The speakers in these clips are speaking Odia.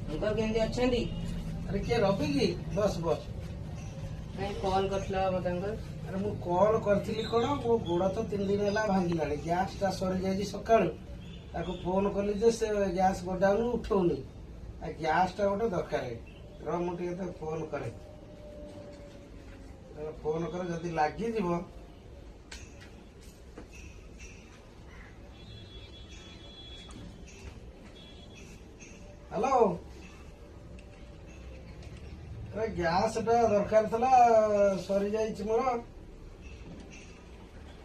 ଅଙ୍କଲ, କେମିତି ଅଛନ୍ତି? ଆରେ, କିଏ, ରବି କି? ବସ ବସ। କାଇଁ କଲ୍ କରିଥିଲ ମତେ ଅଙ୍କଲ? ଆରେ, ମୁଁ କଲ୍ କରିଥିଲି କ'ଣ, ମୋ ଗୋଡ଼ ତ 3 ଦିନ ହେଲା ଭାଙ୍ଗିଲାଣି। ଗ୍ୟାସଟା ସରିଯାଇଛି। ସକାଳୁ ତାକୁ ଫୋନ କଲି ଯେ ସେ ଗ୍ୟାସ୍ ଗୋଡାଉନ ଉଠଉନି। ଆଉ ଗ୍ୟାସଟା ଗୋଟେ ଦରକାର। ର, ମୁଁ ଟିକେ ତାକୁ ଫୋନ କରେ। ଫୋନ କରେ, ଯଦି ଲାଗିଯିବ। ହ୍ୟାଲୋ, ଆରେ ଗ୍ୟାସଟା ଦରକାର ଥିଲା, ସରିଯାଇଛି ମୋର।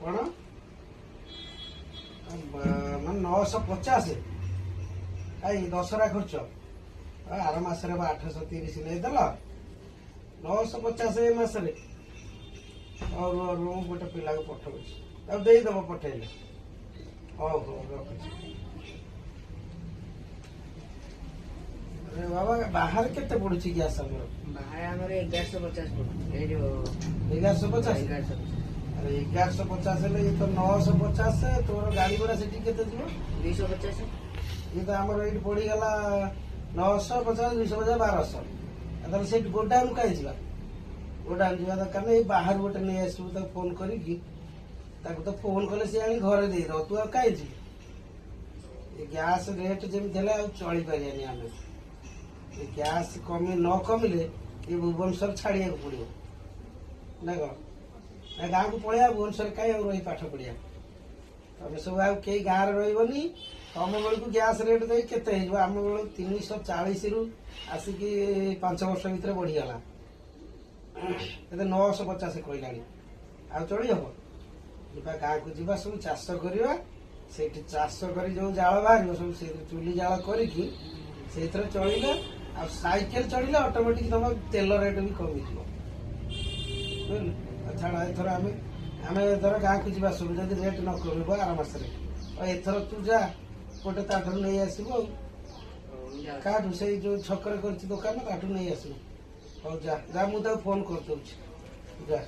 କ'ଣ ମାନେ 950? କାଇଁ, ଦଶହରା ଖର୍ଚ୍ଚ? ଆର ମାସରେ ବା 830 ନେଇଦେଲ, 950 ଏ ମାସରେ? ହଉ, ରୁହ ରୁହ, ମୁଁ ଗୋଟେ ପିଲାକୁ ପଠଉଛି, ତାକୁ ଦେଇଦେବ ପଠେଇଲେ। ହଉ ହଉ, ରଖୁଛି। ଆରେ ବାବା, ବାହାରେ କେତେ ପଡୁଛି ଗ୍ୟାସ୍ ଆମର? ବାହାରେ ଆମର 1150 ପଡୁଛି, ଏଇ ଯୋଉ 1150? 1150। ଆରେ, 1150 ହେଲେ ଇଏ ତ 950। ତୋର ଗାଡି ଭଡା ସେଠି କେତେ ଯିବ? 250। ଇଏ ତ ଆମର ଏଇଠି ପଡିଗଲା 950, 250, 1200। ଆଉ ତାହେଲେ ସେଇଠି ଗୋଡାଉନ କାହିଁ ଯିବା? ଗୋଡାଉନ ଯିବା ଦରକାର ନାହିଁ। ଏଇ ବାହାରୁ ଗୋଟେ ନେଇ ଆସିବୁ ତାକୁ ଫୋନ କରିକି। ତାକୁ ତ ଫୋନ କଲେ ସେ ଆଣି ଘରେ ଦେଇଦବ। ତୁ ଆଉ କାହିଁ ଯିବୁ? ଏ ଗ୍ୟାସ୍ ରେଟ୍ ଯେମିତି ହେଲା, ଆଉ ଚଳିପାରିବାନି ଆମେ। ଏ ଗ୍ୟାସ୍ କମି ନ କମିଲେ ଏ ଭୁବନେଶ୍ୱର ଛାଡ଼ିବାକୁ ପଡିବ ନା କଣ? ନା ଗାଁକୁ ପଳେଇବା? ଭୁବନେଶ୍ୱର କାହିଁ ଆଉ ରହି ପାଠ ପଢିବା? ତମେ ସବୁ ଆଉ କେହି ଗାଁରେ ରହିବନି। ତମ ବେଳକୁ ଗ୍ୟାସ୍ ରେଟ୍ ଦେଇ କେତେ ହେଇଯିବ? ଆମ ବେଳକୁ 340ରୁ ଆସିକି 5 ବର୍ଷ ଭିତରେ ବଢିଗଲା। ଏବେ 950 କହିଲାଣି, ଆଉ ଚଳି ହବ? ଯିବା, ଗାଁକୁ ଯିବା, ସବୁ ଚାଷ କରିବା। ସେଇଠି ଚାଷ କରି ଯୋଉ ଜାଳ ବାହାରିବ, ସବୁ ସେଇଥିରେ ଚୁଲି ଜାଳ କରିକି ସେଇଥିରେ ଚଳିଲେ ଆଉ ସାଇକେଲ ଚଳିଲେ ଅଟୋମେଟିକ ତମ ତେଲ ରେଟ୍ ବି କମିଯିବ, ବୁଝିଲୁ? ଆଉ ଛାଡ଼, ଏଥର ଆମେ ଆମେ ଏଥର ଗାଁକୁ ଯିବା ସବୁ, ଯଦି ରେଟ୍ ନ କମିବ ଆର ମାସରେ। ଆଉ ଏଥର ତୁ ଯା, ଗୋଟେ ତାଠାରୁ ନେଇ ଆସିବୁ ଆଉ। ହଉ, ମୁଁ ଯାଉଛି। କାହାଠୁ? ସେଇ ଯୋଉ ଛକରେ କରିଛି ଦୋକାନ, ତାଠୁ ନେଇ ଆସିବୁ। ହଉ, ଯା ଯା, ମୁଁ ତାକୁ ଫୋନ କରିଦଉଛି, ଯା।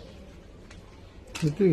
ଏତିକି।